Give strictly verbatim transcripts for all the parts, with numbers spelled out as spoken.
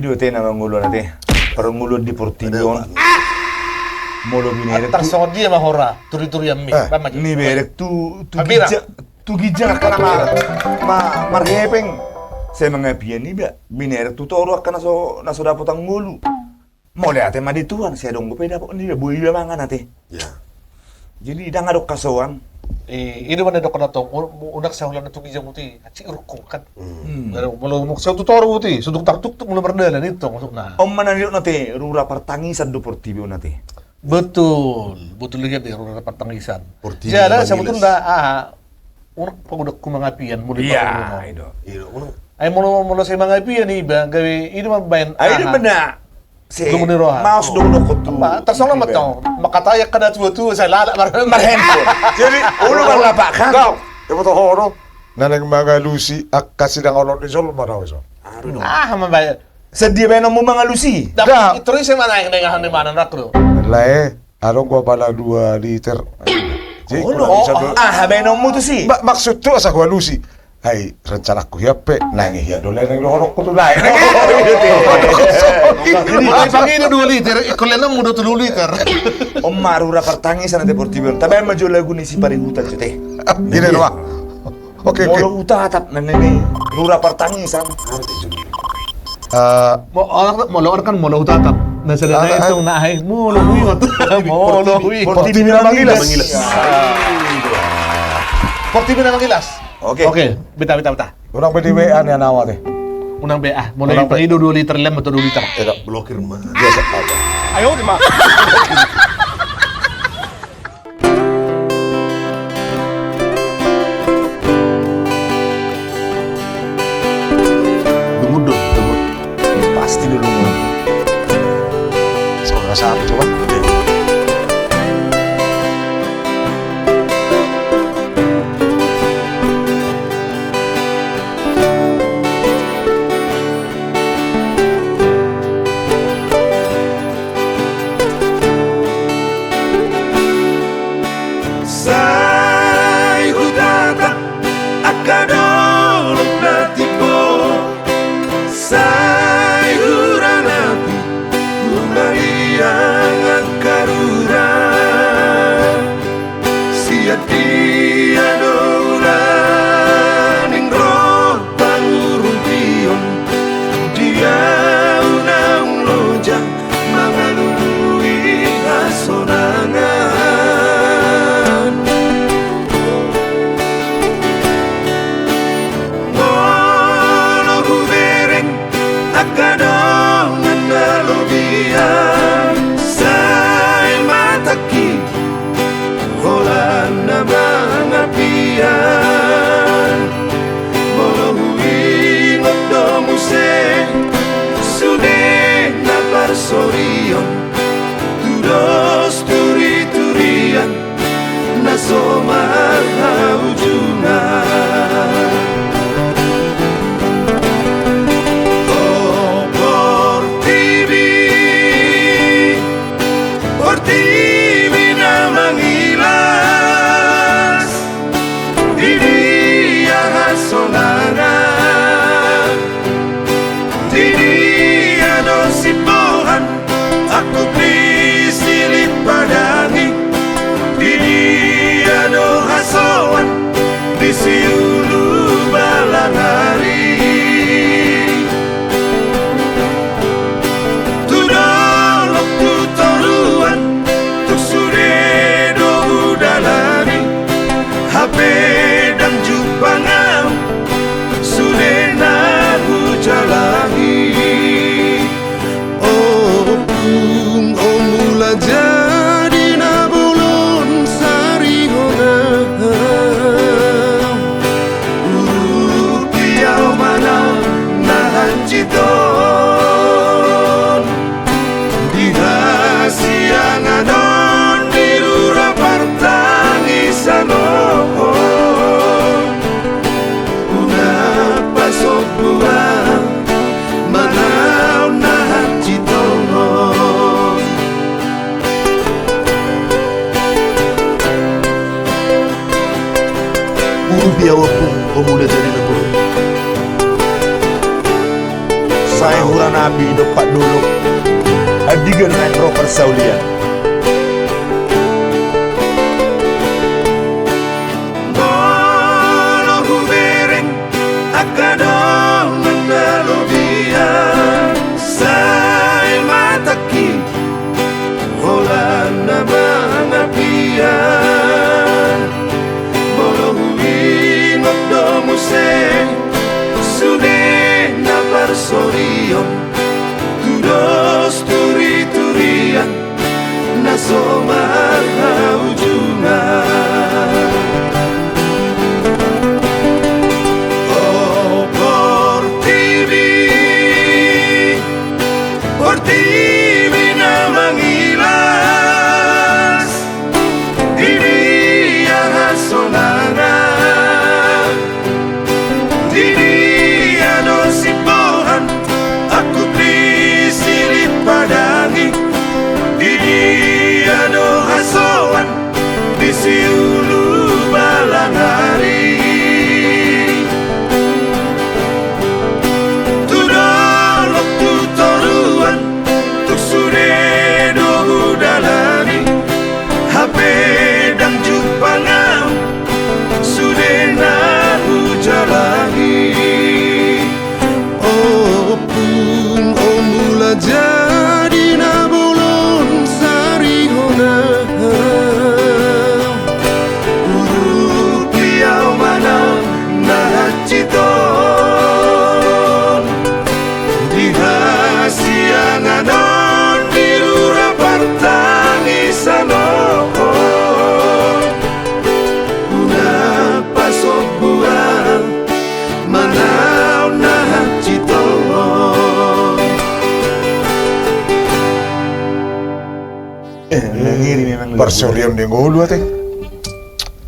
Ate na mangolu ate. Parngoluan di portibi on. Molo binerek tu, tarsongon dia ma hora, turi-turian mi. Eh. Niberek tu, tu ginjang, tu ginjang angka na ma, ma, marhepeng. Sai mangapian iba, binerek tu toru angka na so, na so dapotan ngolu. Mauliate ma di Tuhan, sai adong dope dapot niba, boi iba mangan ate. Ya. Jadi ndang adong hasoan. Eh, i do ma na didok na tong, unang sahulan na tu ginjang botima, hansit urukku kan. Hmm. Molo unang sahulan tu toru botima, sundung tartuktuk molo mardalan i tong maksudna. On ma na didok na ate, rura partangisan do portibi on ate. Betul, betul lihat deh rura partangisan. Portibi. Jala sebetulna aha, unang pangudakku mangapian molo. Iya, i do. Ai molo, molo sai mangapian iba, gabe i do mambaen. Ai do aha. Maos do dohot tu. Tarsongon ma tong, mangkatai angka na tua-tua, sai lalap mar, marhandphone. Jadi olo marlapak kan. Iboto ho do. Na naeng mangalusi angka sidang holong ni jolma do ison. Aha mambaen. Sadia baenonmu mangalusi? Dapotan i ma naeng, naeng aha ni manan rap do. Lae, adong do apala dua liter. Jadi olo. Aha baenonmu tusi? Maksud tu asa hualusi. Ai rencanakku hian pe, nangge hian do lae, nangge dohononku tu lae. Jadi ai pangido dua liter, ingkon laenonmu do tolu liter. On ma rura partangisan ate portibi on. Tabaen ma jo lagu ni si Parihutan jo ate. Oke, oke. Molo hutatap na nini rura partangisan. Molo on kan molo hutatap. Na sada na i tong na ai molo huingot. Molo huingot. Portibi na mangilas. Portibi na mangilas. Oke. Oke, beta, beta, beta. Unang be di W A ni anawa te. Unang be ah, molo i pangido dua liter lem atau dua liter. Blokir ma. Biasa apa? Ayo di ma. Dungut do, dungut. Pasti do dungut. Suara siapa coba? Sai hutatap angka dolok na timbo, sai huranapi humaliang angka rura. Sian dia do ula ning ro pangurupion, dia unang loja mangalului hasonangan. Molo hubereng angka dongan na lobian, sai matangki holan na mangapian. Molo huingot do muse sude na parsorion, tudos turi-turian na so marhaujungan. O portibi, portibi na mangilas, di dia hasonangan, di dia do sipohan, angkup ni silippadangi, di dia do hasoan ni siulu balang ari. Tu dolok tu toruan, tung sude do hudalani, hape ndang jumpang au sude na hujalahi. Ompung, o mula jadi na bolon sari hona, urupi au ma na hansit on di hasiangan on ni rura partangisan on. Unang pasombu au manaon na hansit on. Urupi au ompung, o mula jadi na bolon. Sai hurang api dompak dolok, andigan naeng ro parsaulian. Molo hubereng angka dongan na lobian, sai matangki holan na mangapian. Molo huingot do muse sude na parsorion, tudos turiturian na so marhaujungan. O portibi, portibi na mangilas, di dia hasonangan, di dia do simbohan, angkup ni silih padangi, di dia do hasoan, di siulu balangari. Tu dolok tu toruan, tung sude do hudalani, hape ndang jumpang au sude na hujalani. Ompung, o mula jadi na bolon sarihona, urupi au ma na hansit on. Di hasiangan on, di rura partangisan on, unang pasombu au ma na hansit on. Eh, nangini memang. Parsorion di ngolu ate.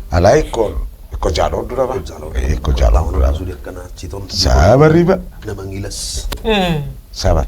Alai ingkon, ingkon jalo do nama. Ingkon jalo. Eh, ingkon jalo do nama. Sabar iba. Na mangilas. Hmm. Sabar.